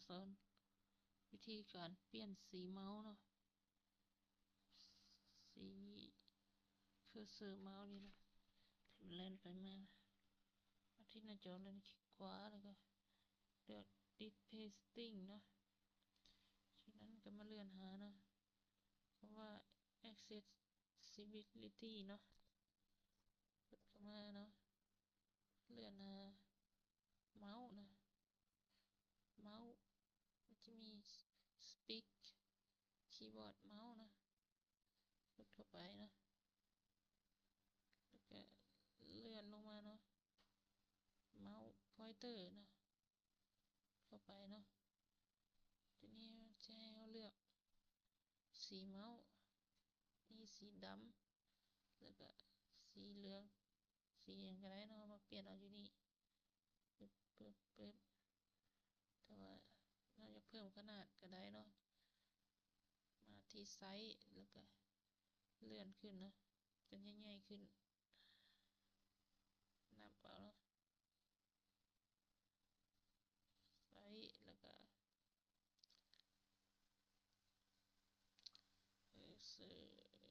ສອນວິທີການປ່ຽນສີເມົາເນາະ ສີເຄີເຊີເມົານີ້ເນາະ ແລ່ນໄປມາ ມາທີ່ໜ້າຈໍ ແລ້ວຄລິກຂວາ ແລ້ວກໍເລືອກ Display Setting ເນາະ ຈາກນັ້ນກໍມາເລື່ອນຫາເນາະ ຄຳວ່າ Accessibility ເນາະ ກົດເຂົ້າມາເນາະ ເລື່ອນຫາເມົາເນາະ ເມົາ ມັນຈະມີ Stick Keyboard Mouse ເນາະ ກົດເຂົ້າໄປເນາະ ແລ້ວກະເລື່ອນລົງມາເນາະ Mouse Pointer ເນາະ ເຂົ້າໄປເນາະ ທີນີ້ຈະໃຫ້ເຮົາເລືອກສີເມົາ ມີສີດຳ ແລ້ວກະສີເຫຼືອງ ສີຫຍັງກໍໄດ້ເນາະ ມາປ່ຽນເອົາຢູ່ນີ້ ປຶບ ປຶບ ປຶບ ແຕ່ວ່າເຮົາຢາກເພີ່ມຂະໜາດກໍໄດ້ເນາະ ມາທີ່ Size ແລ້ວກະເລື່ອນຂຶ້ນເນາະ ຈົນໃຫຍ່ໆຂຶ້ນ ນັບເອົາເນາະ Size ແລ້ວກະ Cursor ແລ້ວກະ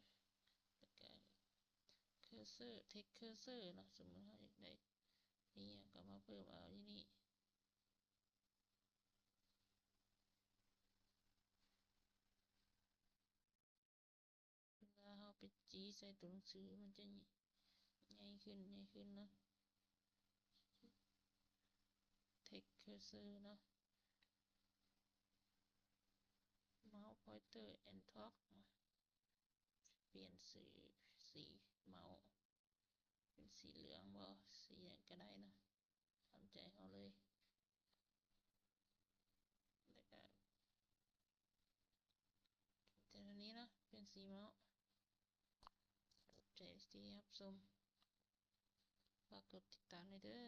Cursor Text Cursor ເນາະ ສົມມຸດເຮົາຢາກໄດ້ອີ່ຫຍັງກໍມາເພີ່ມເອົາຢູ່ນີ້ ເວລາເຮົາໄປຈີໃສ່ຕົວໜັງສື ມັນຈະໃຫຍ່ຂຶ້ນ ໃຫຍ່ຂຶ້ນເນາະ Text Cursor ເນາະ Mouse Pointer and Talk ປ່ຽນສີ ສີເມົາ ເປັນສີເຫຼືອງບໍ່ ສີຫຍັງກໍໄດ້ເນາະ ຕາມໃຈເຮົາເລີຍ ແລ້ວກະ ແຕ່ຕົວນີ້ເນາະ ປ່ຽນສີເມົາ ຂອບໃຈທີ່ຮັບຊົມ ຝາກກົດຕິດຕາມແດ່ເດີ.